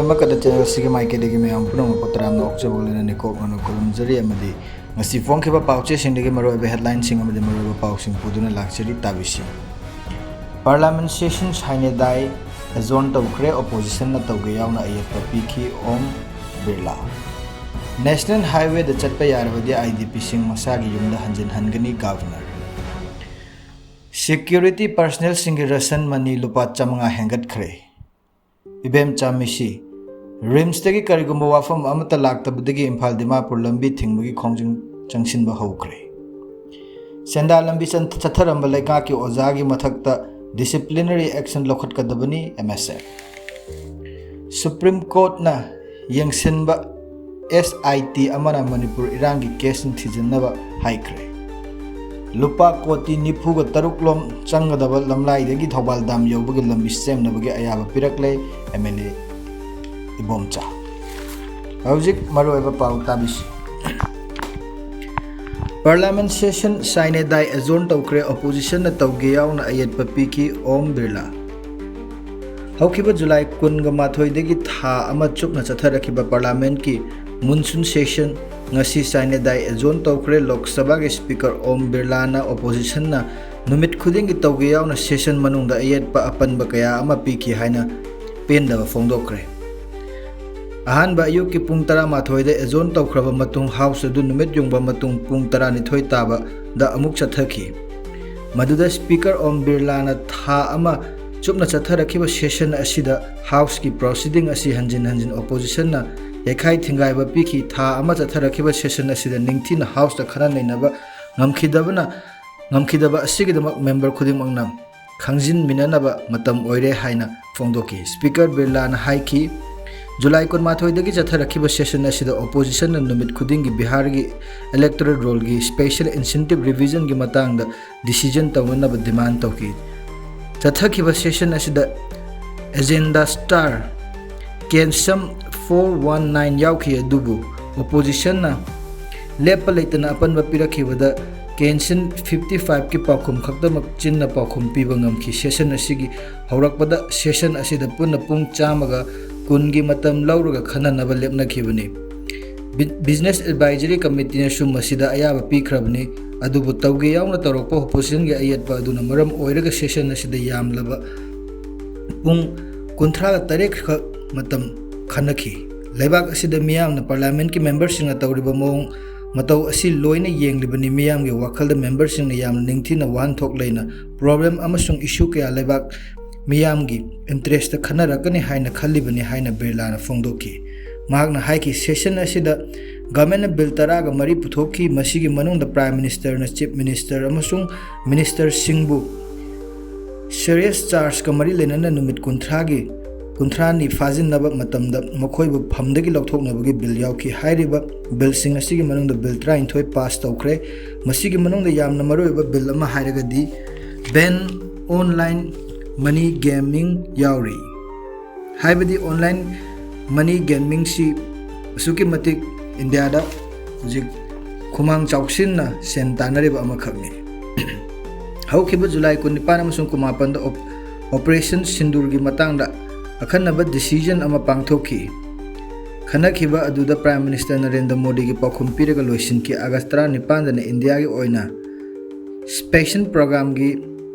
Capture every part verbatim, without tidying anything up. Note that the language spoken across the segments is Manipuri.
ꯑꯃꯀꯗ ꯆꯦꯅꯦꯜꯁꯤꯒꯤ ꯃꯥꯏꯀꯩꯗꯒꯤ ꯃꯌꯥꯝ ꯄꯨꯝꯅꯃꯛꯄꯨ ꯇꯔꯥꯝꯅ ꯑꯣꯛꯆꯕ ꯂꯣꯏꯅꯅ ꯏꯀꯣꯛ ꯃꯅꯨꯡ ꯈꯨꯔꯨꯝꯖꯔꯤ ꯑꯃꯗꯤ ꯉꯁꯤ ꯐꯣꯡꯈꯤꯕ ꯄꯥꯎꯆꯦꯁꯤꯡꯗꯒꯤ ꯃꯔꯨꯑꯣꯏꯕ ꯍꯦꯗꯂꯥꯏꯟꯁꯤꯡ ꯑꯃꯗꯤ ꯃꯔꯨꯑꯣꯏꯕ ꯄꯥꯎꯁꯤꯡ ꯄꯨꯗꯨꯅ ꯂꯥꯛꯆꯔꯤ꯫ ꯇꯥꯕꯤꯁꯤ꯫ ꯄꯥꯔꯂꯥꯃꯦꯟ ꯁꯦꯁꯟ ꯁꯥꯏꯅꯦꯗꯥꯏ ꯑꯦꯖꯣꯔꯟ ꯇꯧꯈ꯭ꯔꯦ, ꯑꯣꯄꯣꯖꯤꯁꯟꯅ ꯇꯧꯒꯦ ꯌꯥꯎꯅ ꯑꯌꯦꯠꯄ ꯄꯤꯈꯤ ꯑꯣꯝ ꯕꯤꯔꯂꯥ꯫ ꯅꯦꯁꯅꯦꯜ ꯍꯥꯏꯋꯦꯗ ꯆꯠꯄ ꯌꯥꯔꯕꯗꯤ ꯑꯥꯏ ꯗꯤ ꯄꯤꯁꯤꯡ ꯃꯁꯥꯒꯤ ꯌꯨꯝꯗ ꯍꯟꯖꯤꯟꯍꯟꯒꯅꯤ ꯒꯚꯔꯅꯔ꯫ ꯁꯦꯀ꯭ꯌꯨꯔꯤꯇꯤ ꯄꯔꯁꯅꯦꯜꯁꯤꯡꯒꯤ ꯔꯦꯁꯟ ꯃꯅꯤ ꯂꯨꯄꯥ ꯆꯥꯃꯉꯥ ꯍꯦꯟꯒꯠꯈ꯭ꯔꯦ꯫ ꯏꯕꯦꯝꯆꯥ ꯃꯤꯁꯤ꯫ ꯔꯤꯝꯁꯇꯒꯤ ꯀꯔꯤꯒꯨꯝꯕ ꯋꯥꯐꯝ ꯑꯃꯠꯇ ꯂꯥꯛꯇꯕꯗꯒꯤ ꯏꯝꯐꯥꯜ ꯗꯤꯃꯥꯄꯨꯔ ꯂꯝꯕꯤ ꯊꯤꯡꯕꯒꯤ ꯈꯣꯡꯖꯪ ꯆꯪꯁꯤꯟꯕ ꯍꯧꯈ꯭ꯔꯦ꯫ ꯁꯦꯟꯗꯥ ꯂꯝꯕꯤ ꯆꯟ-, ꯆꯠꯊꯔꯝꯕ ꯂꯩꯉꯥꯛꯀꯤ ꯑꯣꯖꯥꯒꯤ ꯃꯊꯛꯇ ꯗꯤꯁꯤꯄ꯭ꯂꯤꯅꯔꯤ ꯑꯦꯛꯁꯟ ꯂꯧꯈꯠꯀꯗꯕꯅꯤ ꯑꯦꯝ ꯑꯦꯁ ꯑꯦꯐ꯫ ꯁꯨꯄ꯭ꯔꯤꯝ ꯀꯣꯔꯠꯅ ꯌꯦꯡꯁꯤꯟꯕ ꯑꯦꯁ ꯑꯥꯏ ꯇꯤ ꯑꯃꯅ ꯃꯅꯤꯄꯨꯔ ꯏꯔꯥꯡꯒꯤ ꯀꯦꯁꯁꯤꯡ ꯊꯤꯖꯤꯟꯅꯕ ꯍꯥꯏꯈ꯭ꯔꯦ꯫ ꯂꯨꯄꯥ ꯀꯣꯇꯤ ꯅꯤꯐꯨꯒ ꯇꯔꯨꯛ ꯂꯣꯝ ꯆꯪꯒꯗꯕ ꯂꯝꯂꯥꯏꯗꯒꯤ ꯊꯧꯕꯥꯜ ꯗꯥꯝ ꯌꯧꯕꯒꯤ ꯂꯝꯕꯤ ꯁꯦꯝꯅꯕꯒꯤ ꯑꯌꯥꯕ ꯄꯤꯔꯛꯂꯦ ꯑꯦꯝ ꯑꯦꯜ ꯑꯦ ꯏꯕꯣꯝꯆꯥ꯫ ꯍꯧꯖꯤꯛ ꯃꯔꯨꯑꯣꯏꯕ ꯄꯥꯎ ꯇꯥꯕꯤꯁꯤ꯫ ꯄꯥꯔꯂꯥꯃꯦꯟ ꯁꯦꯁꯟ ꯁꯥꯏꯅꯦꯗꯥꯏ ꯑꯦꯖꯣꯔꯟ ꯇꯧꯈ꯭ꯔꯦ, ꯑꯣꯄꯣꯖꯤꯁꯟꯅ ꯇꯧꯒꯦ ꯌꯥꯎꯅ ꯑꯌꯦꯠꯄ ꯄꯤꯈꯤ ꯑꯣꯝ ꯕꯤꯔꯂꯥ꯫ ꯍꯧꯈꯤꯕ ꯖꯨꯂꯥꯏ ꯀꯨꯟꯒ ꯃꯥꯊꯣꯏꯗꯒꯤ ꯊꯥ ꯑꯃ ꯆꯨꯞꯅ ꯆꯠꯊꯔꯛꯈꯤꯕ ꯄꯥꯔꯂꯥꯃꯦꯟꯠꯀꯤ ꯃꯨꯟꯁꯨꯟ ꯁꯦꯁꯟ ꯉꯁꯤ ꯁꯥꯏꯅꯦꯗꯥꯏ ꯑꯦꯖꯣꯔꯟ ꯇꯧꯈ꯭ꯔꯦ꯫ ꯂꯣꯛ ꯁꯚꯥꯒꯤ ꯁ꯭ꯄꯤꯀꯔ ꯑꯣꯝ ꯕꯤꯔꯂꯥꯅ ꯑꯣꯄꯣꯖꯤꯁꯟꯅ ꯅꯨꯃꯤꯠ ꯈꯨꯗꯤꯡꯒꯤ ꯇꯧꯒꯦ ꯌꯥꯎꯅ ꯁꯦꯁꯟ ꯃꯅꯨꯡꯗ ꯑꯌꯦꯠꯄ ꯑꯄꯟꯕ ꯀꯌꯥ ꯑꯃ ꯄꯤꯈꯤ ꯍꯥꯏꯅ ꯄꯦꯟꯗꯕ ꯐꯣꯡꯗꯣꯛꯈ꯭ꯔꯦ꯫ ꯑꯍꯥꯟꯕ ꯑꯌꯨꯛꯀꯤ ꯄꯨꯡ ꯇꯔꯥꯃꯥꯊꯣꯏꯗ ꯑꯦꯖꯣꯔꯟ ꯇꯧꯈ꯭ꯔꯕ ꯃꯇꯨꯡ ꯍꯥꯎꯁ ꯑꯗꯨ ꯅꯨꯃꯤꯠ ꯌꯨꯡꯕ ꯃꯇꯨꯡ ꯄꯨꯡ ꯇꯔꯥꯅꯤꯊꯣꯏ ꯇꯥꯕꯗ ꯑꯃꯨꯛ ꯆꯠꯊꯈꯤ꯫ ꯃꯗꯨꯗ ꯁ꯭ꯄꯤꯀꯔ ꯑꯣꯝ ꯕꯤꯔꯂꯥꯅ ꯊꯥ ꯑꯃ ꯆꯨꯞꯅ ꯆꯠꯊꯔꯛꯈꯤꯕ ꯁꯦꯁꯟ ꯑꯁꯤꯗ ꯍꯥꯎꯁꯀꯤ ꯄ꯭ꯔꯣꯁꯤꯗꯤꯡ ꯑꯁꯤ ꯍꯟꯖꯤꯟ ꯍꯟꯖꯤꯟ ꯑꯣꯄꯣꯖꯤꯁꯟꯅ ꯌꯩꯈꯥꯏ ꯊꯤꯡꯒꯥꯏꯕ ꯄꯤꯈꯤ꯫ ꯊꯥ ꯑꯃ ꯆꯠꯊꯔꯛꯈꯤꯕ ꯁꯦꯁꯟ ꯑꯁꯤꯗ ꯅꯤꯡꯊꯤꯅ ꯍꯥꯎꯁꯇ ꯈꯟꯅ ꯅꯩꯅꯕ ꯉꯝꯈꯤꯗꯕꯅ, ꯉꯝꯈꯤꯗꯕ ꯑꯁꯤꯒꯤꯗꯃꯛ ꯃꯦꯝꯕꯔ ꯈꯨꯗꯤꯡꯃꯛꯅ ꯈꯪꯖꯤꯟꯃꯤꯟꯅꯅꯕ ꯃꯇꯝ ꯑꯣꯏꯔꯦ ꯍꯥꯏꯅ ꯐꯣꯡꯗꯣꯛꯈꯤ꯫ ꯁ꯭ꯄꯤꯀꯔ ꯕꯤꯔꯂꯥꯅ ꯍꯥꯏꯈꯤ, ꯖꯨꯂꯥꯏ ꯀꯨꯟꯃꯥꯊꯣꯏꯗꯒꯤ ꯆꯠꯊꯔꯛꯈꯤꯕ ꯁꯦꯁꯟ ꯑꯁꯤꯗ ꯑꯣꯄꯣꯖꯤꯁꯟꯅ ꯅꯨꯃꯤꯠ ꯈꯨꯗꯤꯡꯒꯤ ꯕꯤꯍꯥꯔꯒꯤ ꯏꯂꯦꯛꯇꯣꯔꯦꯜ ꯔꯣꯜꯒꯤ ꯁ꯭ꯄꯦꯁꯦꯜ ꯏꯟꯁꯦꯟꯇꯤꯚ ꯔꯤꯚꯤꯖꯟꯒꯤ ꯃꯇꯥꯡꯗ ꯗꯤꯁꯤꯖꯟ ꯇꯧꯅꯅꯕ ꯗꯤꯃꯥꯟ ꯇꯧꯈꯤ꯫ ꯆꯠꯊꯈꯤꯕ ꯁꯦꯁꯟ ꯑꯁꯤꯗ agenda star question for one nine ꯌꯥꯎꯈꯤ, ꯑꯗꯨꯕꯨ ꯑꯣꯄꯣꯖꯤꯁꯟꯅ ꯂꯦꯞꯄ ꯂꯩꯇꯅ ꯑꯄꯟꯕ ꯄꯤꯔꯛꯈꯤꯕꯗ ꯀꯦꯟꯁꯟ ꯐꯤꯐꯇꯤ ꯐꯥꯏꯚꯀꯤ ꯄꯥꯎꯈꯨꯝ ꯈꯛꯇꯃꯛ ꯆꯤꯟꯅ ꯄꯥꯎꯈꯨꯝ ꯄꯤꯕ ꯉꯝꯈꯤ꯫ ꯁꯦꯁꯟ ꯑꯁꯤꯒꯤ ꯍꯧꯔꯛꯄꯗ ꯁꯦꯁꯟ ꯑꯁꯤꯗ ꯄꯨꯟꯅ ꯄꯨꯡ ꯆꯥꯝꯃꯒ ꯀꯨꯟꯒꯤ ꯃꯇꯝ ꯂꯧꯔꯒ ꯈꯟꯅꯅꯕ ꯂꯦꯞꯅꯈꯤꯕꯅꯤ꯫ ꯕꯤ-, Business Advisory Committeeꯅꯁꯨ ꯃꯁꯤꯗ ꯑꯌꯥꯕ ꯄꯤꯈ꯭ꯔꯕꯅꯤ, ꯑꯗꯨꯕꯨ ꯇꯧꯒꯦ ꯌꯥꯎꯅ ꯇꯧꯔꯛꯄ oppositionꯒꯤ ꯑꯌꯦꯠꯄ ꯑꯗꯨꯅ ꯃꯔꯝ ꯑꯣꯏꯔꯒ session ꯑꯁꯤꯗ ꯌꯥꯝꯂꯕ ꯄꯨꯡ ꯀꯨꯟꯊ꯭ꯔꯥꯒ ꯇꯔꯦꯠ ꯈꯛ ꯃꯇꯝ ꯈꯟꯅꯈꯤ꯫ ꯂꯩꯕꯥꯛ ꯑꯁꯤꯗ ꯃꯤꯌꯥꯝꯅ parliamentꯀꯤ memberꯁꯤꯡꯅ ꯇꯧꯔꯤꯕ ꯃꯑꯣꯡ ꯃꯇꯧ ꯑꯁꯤ ꯂꯣꯏꯅ ꯌꯦꯡꯂꯤꯕꯅꯤ꯫ ꯃꯤꯌꯥꯝꯒꯤ ꯋꯥꯈꯜꯗ memberꯁꯤꯡꯅ ꯌꯥꯝꯅ ꯅꯤꯡꯊꯤꯅ ꯋꯥꯍꯟꯊꯣꯛ ꯂꯩꯅ problem ꯑꯃꯁꯨꯡ issue ꯀꯌꯥ ꯂꯩꯕꯥꯛ ꯃꯤꯌꯥꯝꯒꯤ interestꯇ ꯈꯟꯅꯔꯛꯀꯅꯤ ꯍꯥꯏꯅ ꯈꯜꯂꯤꯕꯅꯤ ꯍꯥꯏꯅ ꯕꯤꯔꯂꯥꯅ ꯐꯣꯡꯗꯣꯛꯈꯤ꯫ ꯃꯍꯥꯛꯅ ꯍꯥꯏꯈꯤ, session ꯑꯁꯤꯗ governmentꯅ bill ꯇꯔꯥꯒ ꯃꯔꯤ ꯄꯨꯊꯣꯛꯈꯤ꯫ ꯃꯁꯤꯒꯤ ꯃꯅꯨꯡꯗ Prime Ministerꯅ Chief Minister ꯑꯃꯁꯨꯡ ministerꯁꯤꯡꯕꯨ serious chargeꯀ ꯃꯔꯤ ꯂꯩꯅꯅ ꯅꯨꯃꯤꯠ ꯀꯨꯟꯊ꯭ꯔꯥꯒꯤ, ꯀꯨꯟꯊ꯭ꯔꯥꯅꯤ ꯐꯥꯖꯤꯟꯅꯕ ꯃꯇꯝꯗ ꯃꯈꯣꯏꯕꯨ ꯐꯝꯗꯒꯤ ꯂꯧꯊꯣꯛꯅꯕꯒꯤ bill ꯌꯥꯎꯈꯤ꯫ ꯍꯥꯏꯔꯤꯕ billꯁꯤꯡ ꯑꯁꯤꯒꯤ ꯃꯅꯨꯡꯗ bill ꯇꯔꯥꯅꯤꯊꯣꯏ pass ꯇꯧꯈ꯭ꯔꯦ꯫ ꯃꯁꯤꯒꯤ ꯃꯅꯨꯡꯗ ꯌꯥꯝꯅ ꯃꯔꯨꯑꯣꯏꯕ bill ꯑꯃ ꯍꯥꯏꯔꯒꯗꯤ ban online money gaming ꯌꯥꯎꯔꯤ꯫ ꯍꯥꯏꯕꯗꯤ online money gamingꯁꯤ ꯑꯁꯨꯛꯀꯤ ꯃꯇꯤꯛ ꯏꯟꯗꯤꯌꯥꯗ ꯍꯧꯖꯤꯛ ꯈꯨꯃꯥꯡ ꯆꯥꯎꯁꯤꯟꯅ ꯁꯦꯟ ꯇꯥꯟꯅꯔꯤꯕ ꯑꯃꯈꯛꯅꯤ꯫ ꯍꯧꯈꯤꯕ ꯖꯨꯂꯥꯏ ꯀꯨꯟꯅꯤꯄꯥꯟ ꯑꯃꯁꯨꯡ ꯀꯨꯟꯃꯥꯄꯟꯗ op-, Operation ꯁꯤꯟꯗꯨꯔꯒꯤ ꯃꯇꯥꯡꯗ ꯑꯈꯟꯅꯕ decision ꯑꯃ ꯄꯥꯡꯊꯣꯛꯈꯤ꯫ ꯈꯟꯅꯈꯤꯕ ꯑꯗꯨꯗ Prime Minister ꯅꯔꯦꯟꯗ꯭ꯔ ꯃꯣꯗꯤꯒꯤ ꯄꯥꯎꯈꯨꯝ ꯄꯤꯔꯒ ꯂꯣꯏꯁꯤꯟꯈꯤ꯫ ꯑꯥꯒꯁ ꯇꯔꯥꯅꯤꯄꯥꯟꯗꯅ ꯏꯟꯗꯤꯌꯥꯒꯤ ꯑꯣꯏꯅ SPACEON programꯒꯤ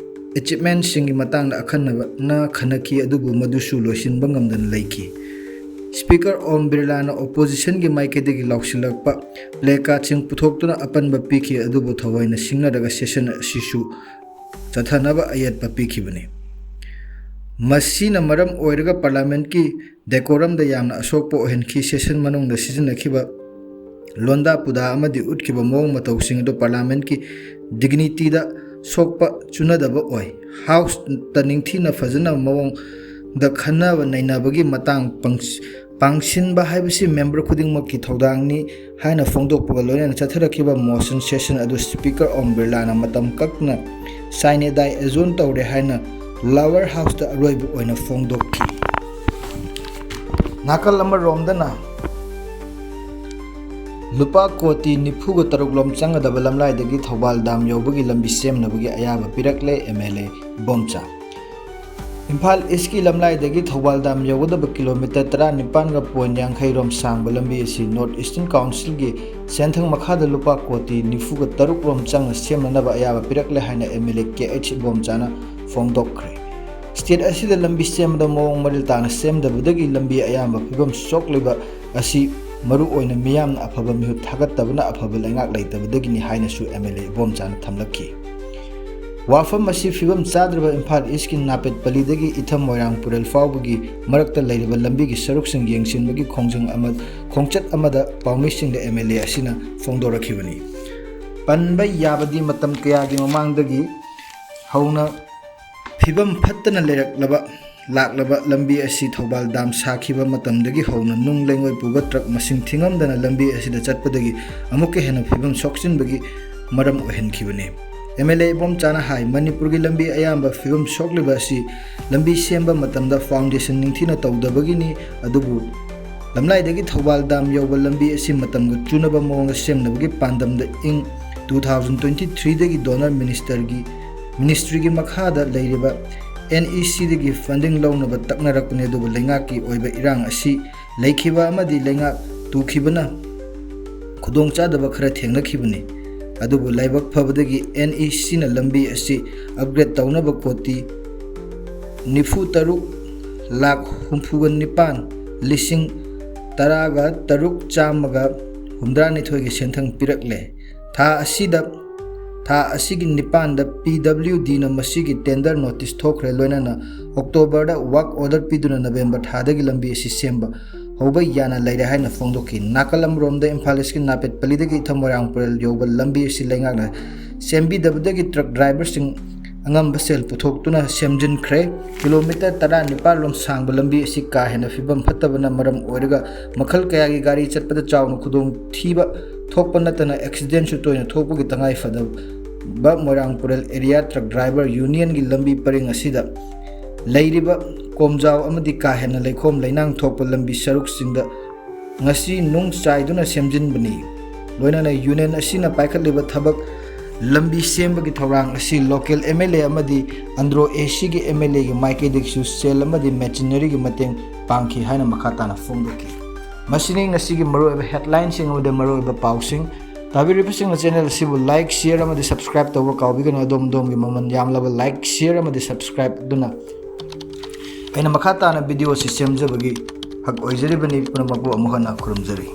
achievementꯁꯤꯡꯒꯤ ꯃꯇꯥꯡꯗ ꯑꯈꯟꯅꯅ ꯈꯟꯅꯈꯤ, ꯑꯗꯨꯕꯨ ꯃꯗꯨꯁꯨ ꯂꯣꯏꯁꯤꯟꯕ ꯉꯝꯗꯅ ꯂꯩꯈꯤ꯫ Speaker ꯑꯣꯝ ꯕꯤꯔꯂꯥꯅ oppositionꯒꯤ ꯃꯥꯏꯀꯩꯗꯒꯤ ꯂꯥꯎꯁꯤꯜꯂꯛꯄ placardꯁꯤꯡ ꯄꯨꯊꯣꯛꯇꯨꯅ ꯑꯄꯟꯕ ꯄꯤꯈꯤ, ꯑꯗꯨꯕꯨ ꯊꯑꯣꯏꯅ ꯁꯤꯡꯅꯔꯒ session ꯑꯁꯤꯁꯨ ꯆꯠꯊꯅꯕ ꯑꯌꯦꯠꯄ ꯄꯤꯈꯤꯕꯅꯤ꯫ ꯃꯁꯤꯅ ꯃꯔꯝ ꯑꯣꯏꯔꯒ parliamentꯀꯤ decorumꯗ ꯌꯥꯝꯅ ꯑꯁꯣꯛꯄ ꯑꯣꯏꯍꯟꯈꯤ꯫ Session ꯃꯅꯨꯡꯗ ꯁꯤꯖꯤꯟꯅꯈꯤꯕ ꯂꯣꯟꯗꯥ ꯄꯨꯗꯥ ꯑꯃꯗꯤ ꯎꯠꯈꯤꯕ ꯃꯑꯣꯡ ꯃꯇꯧꯁꯤꯡ ꯑꯗꯨ parliamentꯀꯤ dignityꯗ ꯁꯣꯛꯄ ꯆꯨꯅꯗꯕ ꯑꯣꯏ꯫ Houseꯇ ꯅꯤꯡꯊꯤꯅ ꯐꯖꯅ ꯃꯑꯣꯡꯗ ꯈꯟꯅꯕ ꯅꯩꯅꯕꯒꯤ ꯃꯇꯥꯡ ꯄꯪ-, ꯄꯥꯡꯁꯤꯟꯕ ꯍꯥꯏꯕꯁꯤ member ꯈꯨꯗꯤꯡꯃꯛꯀꯤ ꯊꯧꯗꯥꯡꯅꯤ ꯍꯥꯏꯅ ꯐꯣꯡꯗꯣꯛꯄꯒ ꯂꯣꯏꯅꯅ ꯆꯠꯊꯔꯛꯈꯤꯕ motion session ꯑꯗꯨ Speaker ꯑꯣꯝ ꯕꯤꯔꯂꯥꯅ ꯃꯇꯝ ꯀꯛꯅ sine die adjourn ꯇꯧꯔꯦ ꯍꯥꯏꯅ Lower Houseꯇ ꯑꯔꯣꯏꯕ ꯑꯣꯏꯅ ꯐꯣꯡꯗꯣꯛꯈꯤ꯫ ꯅꯥꯀꯜ ꯑꯃꯔꯣꯝꯗꯅ ꯂꯨꯄꯥ ꯀꯣꯇꯤ ꯅꯤꯐꯨꯒ ꯇꯔꯨꯛ ꯂꯣꯝ ꯆꯪꯒꯗꯕ ꯂꯝꯂꯥꯏꯗꯒꯤ ꯊꯧꯕꯥꯜ dam ꯌꯧꯕꯒꯤ ꯂꯝꯕꯤ ꯁꯦꯝꯅꯕꯒꯤ ꯑꯌꯥꯕ ꯄꯤꯔꯛꯂꯦ MLA ꯏꯕꯣꯝꯆꯥ꯫ ꯏꯝꯐꯥꯜ ꯏꯁꯀꯤ ꯂꯝꯂꯥꯏꯗꯒꯤ ꯊꯧꯕꯥꯜ ꯗꯥꯝ ꯌꯧꯒꯗꯕ ꯀꯤꯂꯣꯃꯤꯇꯔ ꯇꯔꯥꯅꯤꯄꯥꯟꯒ ꯄꯣꯏꯟ ꯌꯥꯡꯈꯩ ꯔꯣꯝ ꯁꯥꯡꯕ ꯂꯝꯕꯤ ꯑꯁꯤ ꯅꯣꯔꯠ ꯏꯁꯇꯔꯟ ꯀꯥꯎꯟꯁꯤꯜꯒꯤ ꯁꯦꯟꯊꯪ ꯃꯈꯥꯗ ꯂꯨꯄꯥ ꯀꯣꯇꯤ ꯅꯤꯐꯨꯒ ꯇꯔꯨꯛ ꯔꯣꯝ ꯆꯪꯅ ꯁꯦꯝꯅꯅꯕ ꯑꯌꯥꯕ ꯄꯤꯔꯛꯂꯦ ꯍꯥꯏꯅ M L A K H Ibomcha ꯐꯣꯡꯗꯣꯛꯈ꯭ꯔꯦ꯫ ꯁ꯭ꯇꯦꯠ ꯑꯁꯤꯗ ꯂꯝꯕꯤ ꯁꯦꯝꯕꯗ ꯃꯑꯣꯡ ꯃꯔꯤꯜ ꯇꯥꯅ ꯁꯦꯝꯗꯕꯗꯒꯤ ꯂꯝꯕꯤ ꯑꯌꯥꯝꯕ ꯐꯤꯕꯝ ꯁꯣꯛꯂꯤꯕ ꯑꯁꯤ ꯃꯔꯨ ꯑꯣꯏꯅ ꯃꯤꯌꯥꯝꯅ ꯑꯐꯕ ꯃꯤꯍꯨꯠ ꯊꯥꯒꯠꯇꯕꯅ ꯑꯐꯕ ꯂꯩꯉꯥꯛ ꯂꯩꯇꯕꯗꯒꯤꯅꯤ ꯍꯥꯏꯅꯁꯨ ꯑꯦꯝ ꯑꯦꯜ ꯑꯦ ꯏꯕꯣꯝꯆꯥꯅ ꯊꯝꯂꯛꯈꯤ꯫ ꯋꯥꯐꯝ ꯑꯁꯤ ꯐꯤꯕꯝ ꯆꯥꯗ꯭ꯔꯕ ꯏꯝꯐꯥꯜ ꯏꯁꯀꯤ ꯅꯥꯄꯦꯠꯄꯂꯤꯗꯒꯤ ꯏꯊꯝ ꯃꯣꯏꯔꯥꯡ ꯄꯨꯔꯦꯜ ꯐꯥꯎꯕꯒꯤ ꯃꯔꯛꯇ ꯂꯩꯔꯤꯕ ꯂꯝꯕꯤꯒꯤ ꯁꯔꯨꯛꯁꯤꯡ ꯌꯦꯡꯁꯤꯟꯕꯒꯤ ꯈꯣꯡꯖꯪ ꯑꯃ, ꯈꯣꯡꯆꯠ ꯑꯃꯗ ꯄꯥꯎꯃꯤꯁꯤꯡꯗ ꯑꯦꯝ ꯑꯦꯜ ꯑꯦ ꯑꯁꯤꯅ ꯐꯣꯡꯗꯣꯔꯛꯈꯤꯕꯅꯤ꯫ ꯄꯟꯕ ꯌꯥꯕꯗꯤ ꯃꯇꯝ ꯀꯌꯥꯒꯤ ꯃꯃꯥꯡꯗꯒꯤ ꯍꯧꯅ ꯐꯤꯕꯝ ꯐꯠꯇꯅ ꯂꯩꯔꯛꯂꯕ, ꯂꯥꯛꯂꯕ ꯂꯝꯕꯤ ꯑꯁꯤ ꯊꯧꯕꯥꯜ ꯗꯥꯝ ꯁꯥꯈꯤꯕ ꯃꯇꯝꯗꯒꯤ ꯍꯧꯅ ꯅꯨꯡ ꯂꯩꯉꯣꯏ ꯄꯨꯕ ꯇ꯭ꯔꯛ ꯃꯁꯤꯡ ꯊꯤꯉꯝꯗꯅ ꯂꯝꯕꯤ ꯑꯁꯤꯗ ꯆꯠꯄꯗꯒꯤ ꯑꯃꯨꯛꯀ ꯍꯦꯟꯅ ꯐꯤꯕꯝ ꯁꯣꯛꯆꯤꯟꯕꯒꯤ ꯃꯔꯝ ꯑꯣꯏꯍꯟꯈꯤꯕꯅꯤ꯫ ꯑꯦꯝ ꯑꯦꯜ ꯑꯦ ꯏꯕꯣꯝꯆꯥꯅ ꯍꯥꯏ, ꯃꯅꯤꯄꯨꯔꯒꯤ ꯂꯝꯕꯤ ꯑꯌꯥꯝꯕ ꯐꯤꯕꯝ ꯁꯣꯛꯂꯤꯕ ꯑꯁꯤ ꯂꯝꯕꯤ ꯁꯦꯝꯕ ꯃꯇꯝꯗ ꯐꯥꯎꯟꯗꯦꯁꯟ ꯅꯤꯡꯊꯤꯅ ꯇꯧꯗꯕꯒꯤꯅꯤ, ꯑꯗꯨꯕꯨ ꯂꯝꯂꯥꯏꯗꯒꯤ ꯊꯧꯕꯥꯜ ꯗꯥꯝ ꯌꯧꯕ ꯂꯝꯕꯤ ꯑꯁꯤ ꯃꯇꯝꯒ ꯆꯨꯅꯕ ꯃꯑꯣꯡꯗ ꯁꯦꯝꯅꯕꯒꯤ ꯄꯥꯟꯗꯝꯗ ꯏꯪ two thousand twenty threeꯗꯒꯤ ꯗꯣꯅꯔ ꯃꯤꯅꯤꯁꯇꯔꯒꯤ, ꯃꯤꯅꯤꯁꯇ꯭ꯔꯤꯒꯤ ꯃꯈꯥꯗ ꯂꯩꯔꯤꯕ ꯑꯦꯟ ꯏ ꯁꯤꯗꯒꯤ ꯐꯟꯗꯤꯡ ꯂꯧꯅꯕ ꯇꯛꯅꯔꯛꯄꯅꯤ, ꯑꯗꯨꯕꯨ ꯂꯩꯉꯥꯛꯀꯤ ꯑꯣꯏꯕ ꯏꯔꯥꯡ ꯑꯁꯤ ꯂꯩꯈꯤꯕ ꯑꯃꯗꯤ ꯂꯩꯉꯥꯛ ꯇꯨꯈꯤꯕꯅ ꯈꯨꯗꯣꯡꯆꯥꯗꯕ ꯈꯔ ꯊꯦꯡꯅꯈꯤꯕꯅꯤ꯫ ꯑꯗꯨꯕꯨ ꯂꯥꯏꯕꯛ ꯐꯕꯗꯒꯤ ꯑꯦꯟ ꯏ ꯁꯤꯅ ꯂꯝꯕꯤ ꯑꯁꯤ ꯑꯞꯒ꯭ꯔꯦꯗ ꯇꯧꯅꯕ ꯀꯣꯇꯤ ꯅꯤꯐꯨ ꯇꯔꯨꯛ ꯂꯥꯈ ꯍꯨꯝꯐꯨꯒ ꯅꯤꯄꯥꯟ ꯂꯤꯁꯤꯡ ꯇꯔꯥꯒ ꯇꯔꯨꯛ ꯆꯥꯝꯃꯒ ꯍꯨꯝꯗ꯭ꯔꯥꯅꯤꯊꯣꯏꯒꯤ ꯁꯦꯟꯊꯪ ꯄꯤꯔꯛꯂꯦ꯫ ꯊꯥ ꯑꯁꯤꯗ, ꯊꯥ ꯑꯁꯤꯒꯤ ꯅꯤꯄꯥꯟꯗ ꯄꯤ ꯗꯕ꯭ꯂꯤꯎ ꯗꯤꯅ ꯃꯁꯤꯒꯤ ꯇꯦꯟꯗꯔ ꯅꯣꯇꯤꯁ ꯊꯣꯛꯈ꯭ꯔꯦ, ꯂꯣꯏꯅꯅ ꯑꯣꯛꯇꯣꯕꯔꯗ ꯋꯥꯔꯛ ꯑꯣꯔꯗꯔ ꯄꯤꯗꯨꯅ ꯅꯕꯦꯝꯕꯔ ꯊꯥꯗꯒꯤ ꯂꯝꯕꯤ ꯑꯁꯤ ꯁꯦꯝꯕ ꯍꯧꯕ ꯌꯥꯅ ꯂꯩꯔꯦ ꯍꯥꯏꯅ ꯐꯣꯡꯗꯣꯛꯈꯤ꯫ ꯅꯥꯀꯜ ꯑꯃꯔꯣꯝꯗ ꯏꯝꯐꯥꯜ ꯏꯁꯀꯤ ꯅꯥꯄꯦꯠꯄꯂꯤꯗꯒꯤ ꯏꯊꯝ ꯃꯣꯏꯔꯥꯡ ꯄꯨꯔꯦꯜ ꯌꯧꯕ ꯂꯝꯕꯤ ꯑꯁꯤ ꯂꯩꯉꯥꯛꯅ ꯁꯦꯝꯕꯤꯗꯕꯗꯒꯤ ꯇ꯭ꯔꯛ ꯗ꯭ꯔꯥꯏꯚꯔꯁꯤꯡ ꯑꯉꯝꯕ ꯁꯦꯜ ꯄꯨꯊꯣꯛꯇꯨꯅ ꯁꯦꯝꯖꯤꯟꯈ꯭ꯔꯦ꯫ ꯀꯤꯂꯣꯃꯤꯇꯔ ꯇꯔꯥꯅꯤꯄꯥꯜ ꯔꯣꯝ ꯁꯥꯡꯕ ꯂꯝꯕꯤ ꯑꯁꯤ ꯀꯥ ꯍꯦꯟꯅ ꯐꯤꯕꯝ ꯐꯠꯇꯕꯅ ꯃꯔꯝ ꯑꯣꯏꯔꯒ ꯃꯈꯜ ꯀꯌꯥꯒꯤ ꯒꯥꯔꯤ ꯆꯠꯄꯗ ꯆꯥꯎꯅ ꯈꯨꯗꯣꯡꯊꯤꯕ ꯊꯣꯛꯄ ꯅꯠꯇꯅ ꯑꯦꯛꯁꯤꯗꯦꯟꯁꯨ ꯇꯣꯏꯅ ꯊꯣꯛꯄꯒꯤ ꯇꯉꯥꯏꯐꯗꯕ ꯃꯣꯏꯔꯥꯡ ꯄꯨꯔꯦꯜ ꯑꯦꯔꯤꯌꯥ ꯇ꯭ꯔꯛ ꯗ꯭ꯔꯥꯏꯚꯔ ꯌꯨꯅꯤꯌꯟꯒꯤ ꯂꯝꯕꯤ ꯄꯔꯤꯡ ꯑꯁꯤꯗ ꯂꯩꯔꯤꯕ ꯀꯣꯝꯖꯥꯎ ꯑꯃꯗꯤ ꯀꯥ ꯍꯦꯟꯅ ꯂꯩꯈꯣꯝ ꯂꯩꯅꯥꯡ ꯊꯣꯛꯄ ꯂꯝꯕꯤ ꯁꯔꯨꯛꯁꯤꯡꯗ ꯉꯁꯤ ꯅꯨꯡ ꯆꯥꯏꯗꯨꯅ ꯁꯦꯝꯖꯤꯟꯕꯅꯤ꯫ ꯂꯣꯏꯅꯅ ꯌꯨꯅꯤꯌꯟ ꯑꯁꯤꯅ ꯄꯥꯏꯈꯠꯂꯤꯕ ꯊꯕꯛ ꯂꯝꯕꯤ ꯁꯦꯝꯕꯒꯤ ꯊꯧꯔꯥꯡ ꯑꯁꯤ local M L A ꯑꯃꯗꯤ ꯑꯟꯗ꯭ꯔꯣ A Cꯒꯤ M L Aꯒꯤ ꯃꯥꯏꯀꯩꯗꯒꯤꯁꯨ ꯁꯦꯜ ꯑꯃꯗꯤ machineryꯒꯤ ꯃꯇꯦꯡ ꯄꯥꯡꯈꯤ ꯍꯥꯏꯅ ꯃꯈꯥ ꯇꯥꯅ ꯐꯣꯡꯗꯣꯛꯈꯤ꯫ ꯃꯁꯤꯅꯤ ꯉꯁꯤꯒꯤ ꯃꯔꯨꯑꯣꯏꯕ headlineꯁꯤꯡ ꯑꯃꯗꯤ ꯃꯔꯨꯑꯣꯏꯕ ꯄꯥꯎꯁꯤꯡ꯫ ꯇꯥꯕꯤꯔꯤꯕꯁꯤꯡꯅ channel ꯑꯁꯤꯕꯨ like, share ꯑꯃꯗꯤ subscribe ꯇꯧꯕ ꯀꯥꯎꯕꯤꯒꯅꯨ꯫ ꯑꯗꯣꯝ ꯑꯗꯣꯝꯒꯤ ꯃꯃꯜ ꯌꯥꯝꯂꯕ like, share ꯑꯃꯗꯤ subscribe ꯑꯗꯨꯅ ꯑꯩꯅ ꯃꯈꯥ ꯇꯥꯅ video ꯑꯁꯤ ꯁꯦꯝꯖꯕꯒꯤ ꯍꯛ ꯑꯣꯏꯖꯔꯤꯕꯅꯤ꯫ ꯄꯨꯝꯅꯃꯛꯄꯨ ꯑꯃꯨꯛ ꯍꯟꯅ ꯈꯨꯔꯨꯝꯖꯔꯤ꯫